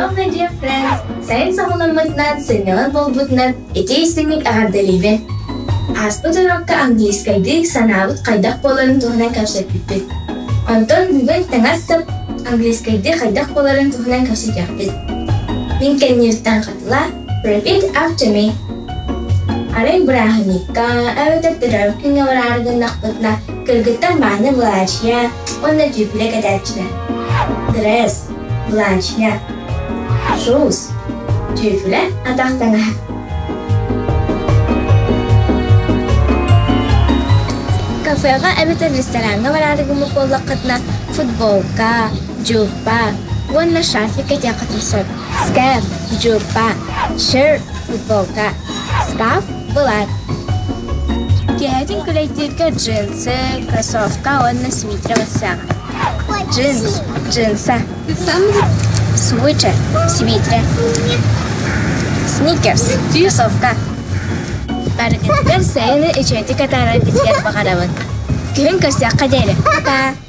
Hello, my dear friends! Сайын саҕаламмытынан, сынньалаҥ буолбутунан ити истиҥник эҕэрдэлиибин. Ааспыт уруокка английскайдыы санаабыт хайдах буоларын туһунан кэпсэппиппит. Онтон бүгүн таҥас-сап английскайдыы хайдах буоларын туһунан кэпсэтиэхпит. Мин кэнниттэн хатыла Repeat after me. Арай бырааһынньыкка эбэтэр төрөөбүт күҥҥэ бараары гыннахпытына кыргыттар мааны былаачыйа уонна түүпүлэ кэтээччилэр. Dress, былаачыйа, shoes, түүпүлэ атах таҥаһа. Кафеҕа эбэтэр рестораҥҥа бараары гыммыт буоллаххытына футболка, дьууппа уонна шарфик кэтиэххитин сөп. Scarf, дьууппа, shirt, футболка, scarf, былаат. Киэһэтин күлэйдииргэ джинсы, кроссовка уонна свитер барсыаҕа. Джинс, джинса, свитер, свитер, сникерс, кроссовка. Барыгытыгар сайыны үчүгэйдик атаараргытыгар баҕарабын. Күһүн көрсүөххэ диэри. Пока!